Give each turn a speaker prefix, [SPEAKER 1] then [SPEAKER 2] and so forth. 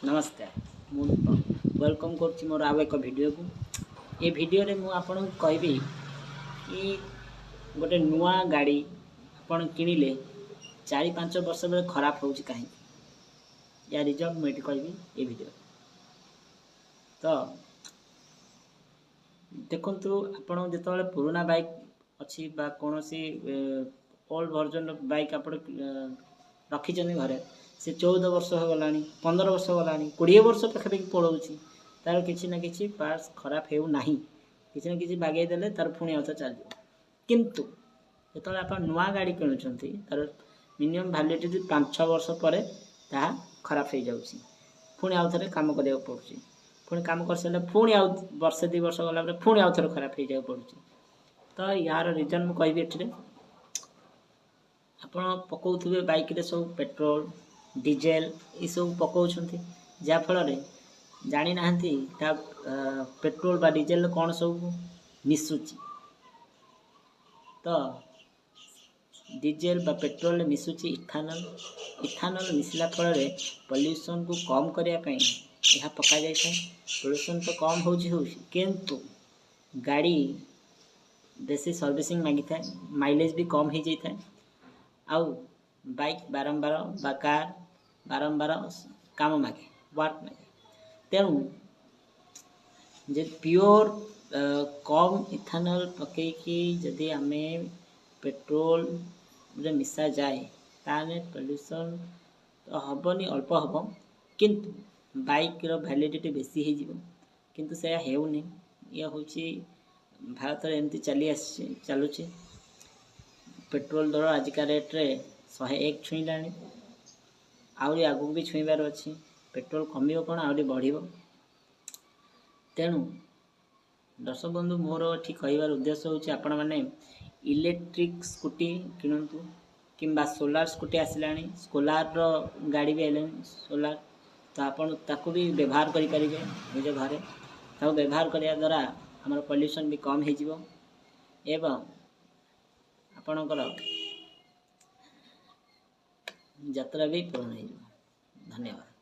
[SPEAKER 1] ନମସ୍କାର, ମୁଁ welcome କରୁଛି ମୋର ଆଉ ଏକ ଭିଡ଼ିଓକୁ। ଏ ଭିଡ଼ିଓରେ ମୁଁ ଆପଣଙ୍କୁ କହିବି କି ଗୋଟେ ନୂଆ ଗାଡ଼ି ଆପଣ କିଣିଲେ 4-5 ବର୍ଷ ବେଳେ ଖରାପ ହେଉଛି କାହିଁକି, ୟା ରିଜନ୍ ମୁଁ ଏଠି କହିବି ଏ ଭିଡ଼ିଓ। ତ ଦେଖନ୍ତୁ, ଆପଣ ଯେତେବେଳେ ପୁରୁଣା ବାଇକ୍ ଅଛି ବା କୌଣସି ଓଲ୍ଡ ଭର୍ଜନର ବାଇକ୍ ଆପଣ ରଖିଛନ୍ତି ଘରେ, ସେ 14 ବର୍ଷ ହେଇଗଲାଣି, 15 ବର୍ଷ ଗଲାଣି, 20 ବର୍ଷ ପାଖାପାଖି ପଳାଉଛି, ତାର କିଛି ନା କିଛି ପାର୍ଟସ୍ ଖରାପ ହେଉନାହିଁ, କିଛି ନା କିଛି ବାଗେଇ ଦେଲେ ତାର ପୁଣି ଆଉଥରେ ଚାଲିଯିବ। କିନ୍ତୁ ଯେତେବେଳେ ଆପଣ ନୂଆ ଗାଡ଼ି କିଣୁଛନ୍ତି, ତାର ମିନିମମ୍ ଭ୍ୟାଲିଡ଼ିଟି 5-6 ବର୍ଷ ପରେ ତାହା ଖରାପ ହେଇଯାଉଛି, ପୁଣି ଆଉଥରେ କାମ କରିବାକୁ ପଡ଼ୁଛି, ପୁଣି କାମ କରିସାରିଲେ ପୁଣି ଆଉ ବର୍ଷେ 2 ବର୍ଷ ଗଲା ପରେ ପୁଣି ଆଉଥରେ ଖରାପ ହେଇଯିବାକୁ ପଡ଼ୁଛି। ତ ୟାର ରିଜନ୍ ମୁଁ କହିବି ଏଥିରେ। ଆପଣ ପକାଉଥିବେ ବାଇକ୍ରେ ସବୁ ପେଟ୍ରୋଲ, ଡିଜେଲ ଏସବୁ ପକାଉଛନ୍ତି, ଯାହାଫଳରେ ଜାଣିନାହାନ୍ତି ତା ପେଟ୍ରୋଲ ବା ଡିଜେଲରେ କ'ଣ ସବୁ ମିଶୁଛି। ତ ଡିଜେଲ ବା ପେଟ୍ରୋଲରେ ମିଶୁଛି ଇଥାନଲ। ଇଥାନଲ ମିଶିଲା ଫଳରେ ପଲ୍ୟୁସନକୁ କମ୍ କରିବା ପାଇଁ ଏହା ପକାଯାଇଥାଏ। ପଲ୍ୟୁସନ୍ ତ କମ୍ ହେଉଛି, କିନ୍ତୁ ଗାଡ଼ି ବେଶୀ ସର୍ଭିସିଂ ମାଗିଥାଏ, ମାଇଲେଜ୍ ବି କମ୍ ହେଇଯାଇଥାଏ, ଆଉ ବାଇକ୍ ବାରମ୍ବାର ବା କାର୍ ବାରମ୍ବାର କାମ ମାଗେ, ୱାର୍କ ମାଗେ। ତେଣୁ ଯେ ପିଓର କମ୍ ଇଥାନଲ ପକାଇକି ଯଦି ଆମେ ପେଟ୍ରୋଲରେ ମିଶାଯାଏ, ତାହେଲେ ପଲ୍ୟୁସନ୍ ତ ହେବନି, ଅଳ୍ପ ହେବ, କିନ୍ତୁ ବାଇକ୍ର ଭ୍ୟାଲିଡ଼ିଟି ବେଶୀ ହେଇଯିବ। କିନ୍ତୁ ସେୟା ହେଉନି। ଇଏ ହେଉଛି ଭାରତରେ ଏମିତି ଚାଲି ଆସିଛି, ଚାଲୁଛି। ପେଟ୍ରୋଲ ଦର ଆଜିକା ରେଟ୍ରେ 101 ଛୁଇଁଲାଣି, ଆହୁରି ଆଗକୁ ବି ଛୁଇଁବାର ଅଛି। ପେଟ୍ରୋଲ କମିବ କ'ଣ, ଆହୁରି ବଢ଼ିବ। ତେଣୁ ଦର୍ଶକ ବନ୍ଧୁ, ମୋର ଏଠି କହିବାର ଉଦ୍ଦେଶ୍ୟ ହେଉଛି ଆପଣମାନେ ଇଲେକ୍ଟ୍ରିକ୍ ସ୍କୁଟି କିଣନ୍ତୁ କିମ୍ବା ସୋଲାର ସ୍କୁଟି ଆସିଲାଣି, ସୋଲାରର ଗାଡ଼ି ବି ଆଇଲାଣି ସୋଲାର, ତ ଆପଣ ତାକୁ ବି ବ୍ୟବହାର କରିପାରିବେ ନିଜ ଘରେ। ତାକୁ ବ୍ୟବହାର କରିବା ଦ୍ୱାରା ଆମର ପଲ୍ୟୁସନ୍ ବି କମ୍ ହେଇଯିବ ଏବଂ ଆପଣଙ୍କର ଯାତ୍ରା ବି ପୂରଣ ହେଇଯିବ। ଧନ୍ୟବାଦ।